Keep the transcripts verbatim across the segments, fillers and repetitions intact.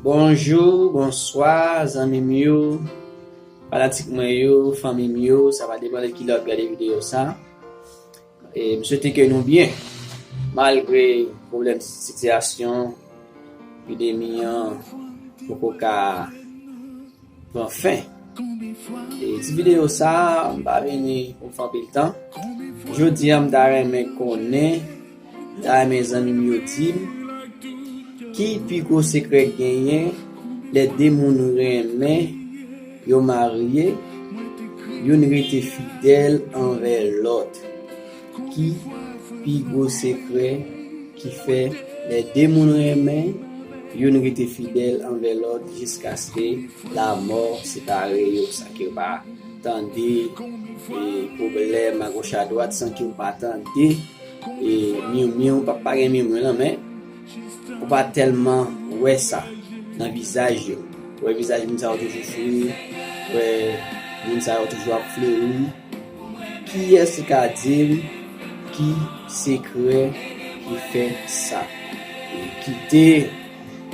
Bonjou, bonswa, zanmi m yo, fanatik mwen yo, fanmi m yo, sa va depann de ki lè w ap gade videyo sa. E m swete ke nou byen, malgre pwoblèm sitiyasyon epidemi an poko ka pran fen. E ti videyo sa a, m pa vini pou m fè anpil tan. Jodi a, m ta renmen konnen, m ta renmen zanmi m yo di m, ki pi gwo sekrè k genyen lè de moun renmen, yo marye, youn rete fidèl anvè lòt? Ki pi gwo sekrè ki fè lè de moun renmen, youn rete fidèl anvè lòt jiskaske lamò separe yo? Sa ke w pa tande, e, pwoblèm agoch adwat san ke w pa tande, e, miwmiw, pa, pa gen miwmiw lan, men ou pa tèlman wè sa nan vizaj yo. Wè vizaj moun sa yo toujou souri, wè moun sa yo toujou ap fleri. Kiyès ki ka di m ki sekrè ki fè sa? E kite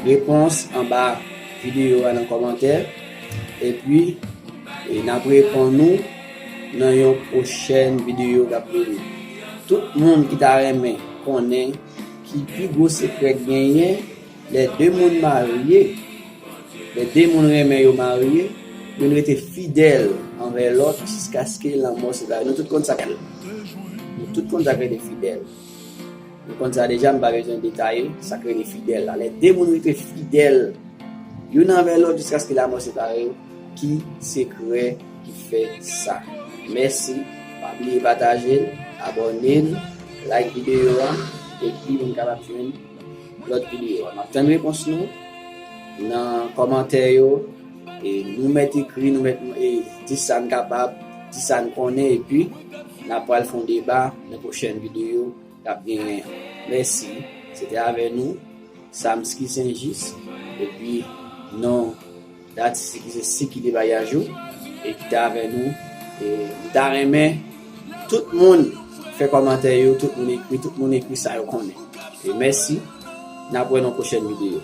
repons anba videyo a nan kòmantè. Epi, e n ap reponn ou nan yon pwochèn videyo k ap vini. Tout moun ki ta renmen konnen ki pi gwo sekrè k genyen lè de moun marye, lè de moun renmen yo marye, youn rete fidèl anvè lòt jiskaske lanmò separe. Nou tout konn sa k, nou tout konn sa k rele fidèl. Nou konn sa deja, m pa bezwen detaye sa k rele fidèl la. Lè de moun rete fidèl youn anvè lòt jiskaske lamò separe yo, ki sekrè ki fè sa? Mèsi. Pa bliye pataje l, abòne l, like videyo a, epi pou n kapab jwenn lòt videyo a. M ap tann repons nou nan kòmantè yo. E nou mèt ekri, nou mèt, e, di sa n kapab, di sa n konnen, epi n ap pral fè yon deba nan pwochèn videyo k ap genyen an. Mèsi. Se te avè nou, Samski Senjis, epi non atis ki se Sikile Bayajou, e ki te avè nou. E m ta renmen tout moun fè kòmantè yo, tout moun ekri, tout moun ekri sa yo konnen. E mèsi, n ap wè nan pwochèn videyo.